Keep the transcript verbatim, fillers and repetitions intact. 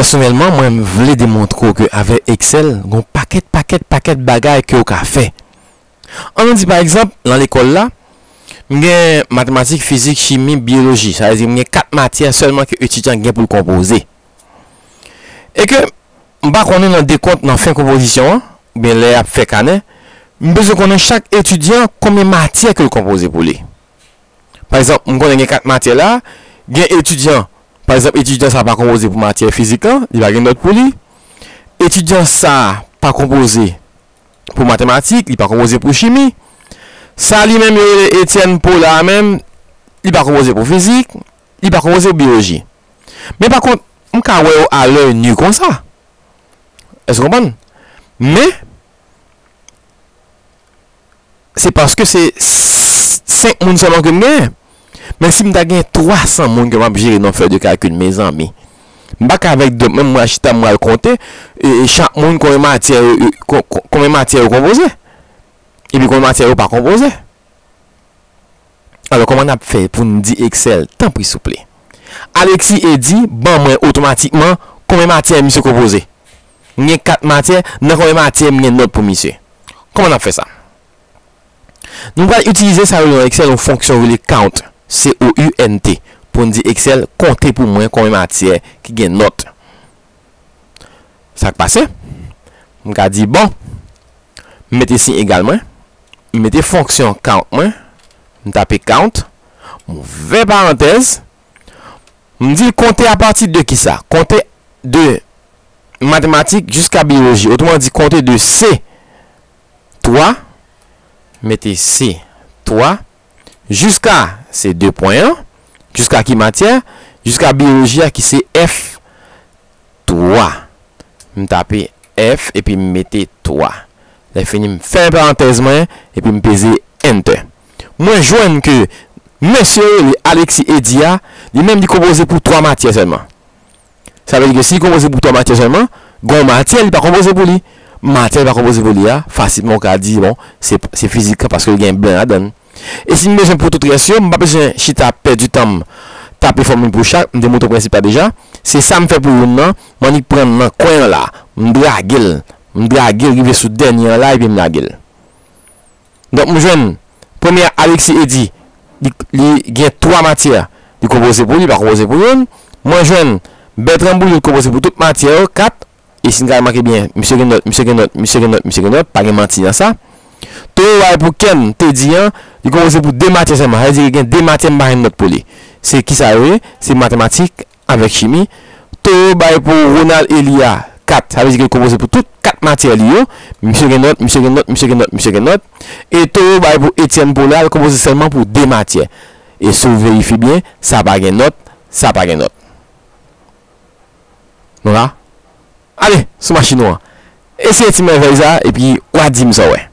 Pèsonèlman, mwen, m vle demontre w ke avèk Excel, gen yon pakèt, pakèt, pakèt bagay ke w ka fè. Ann nou di, pa egzanp, nan lekòl la, m gen matematik, fizik, chimi, biyoloji. Sa vle di, m gen kat matyè sèlman ke etidyan gen pou l konpoze. E ke, m pa konnen nan dekont, nan fen konpozisyon an, oubyen lè y ap fè kanè, m bezwen konnen chak etidyan konbyen matyè ke l konpoze pou li. Pa egzanp, m konnen gen kat matyè la, gen etidyan, pa egzanp, etidyan sa pa konpoze pou matyè fizik lan, li pa gen nòt pou li. Etidyan sa pa konpoze pou matematik, li pa konpoze pou chimi. Sa li menm yo rele Etienne Paul la menm, li pa konpoze pou fizik, li pa konpoze pou biyoloji. Men pa kont, m ka wè yo a lè ni konsa. Èske w konprann? Men, se paske se s- senk moun sèlman ke m genyen. Men si m ta gen twa san moun ke m ap jere nan fè de kalkil, mezanmi, m pa ka avèk dòt mwen, mwen chita, mwen al konte, e, e chak moun konbyen matyè yo, yo- kon- kon- konbyen matyè yo konpoze. Epi konbyen matyè yo pa konpoze. Alò, kòman n ap fè pou n di Excel, tanpri souple? Alexis Eddy ban mwen otomatikman konbyen matyè misye konpoze. M gen kat matyè, nan konbyen matyè m gen nòt pou misye? Kòman n ap fè sa? Nou pral itilize sa yo nan Excel, yon fonksyon rele count, C O U N T, pou n di Excel konte pou mwen konbyen matyè ki gen nòt. Sa k pase? M ka di, bon, m mete siy egal mwen, m mete fonksyon count mwen, m tape count, m ouvè parantèz, m di l konte apati de kisa? Konte de matematik jiska biyoloji. Otreman di, konte de C twa, mete C twa, jiska, se de pwen an, jiska ki matyè? Jiska biyoloji a ki se F twa. M tape F epi m mete twa. Lè fini, m fèmen parantèz mwen epi m peze Enter. Mwen jwenn ke mesye yo rele Alexis Eddy a, li menm li konpoze pou twa matyè sèlman. Sa vle di ke si li konpoze pou twa matyè sèlman, gen yon matyè li pa konpoze pou li. Matyè li pa konpoze pou li a, fasilman w ka di, bon, se, se fizik paske li gen blan ladan l. E si m bezwen pou tout rès yo, m pa bezwen chita pèdi tan m tape fòmil pou chak, m te montre w prensip la deja. Se sa m fè pou youn nan, m annik pran nan kwen an la, m drage l, m drage l rive sou dènye an la epi m lage l. Donk, m jwenn premye a, Alexis Eddy, li, li gen twa matyè, li konpoze pou li, li pa konpoze pou youn. Mwen jwenn Bertrand Bouillot konpoze pou tout matyè yo, kat. E si n gade manke byen, misye gen nòt, misye gen nòt, misye gen nòt, misye gen nòt, pa gen manti nan sa. Toro bay pou Ken te di an, li konpoze pou de matyè sèlman. Sa vle di gen de matyè m pa jwenn nòt pou li. Se kisa yo ye? Se matematik avèk chimi. Toro bay pou Ronald Elia kat. Sa vle di ke l konpoze pou tout kat matyè li yo. Misye gen nòt, misye gen nòt, misye gen nòt, misye gen nòt. E Toro bay pou Etienne Paul la, l konpoze sèlman pou de matyè. E si w verifye byen, sa pa gen nòt, sa pa gen nòt. Nou la? Ale, sou machin ou an. Eseye ti mèvèy sa, epi w a di m sa w wè.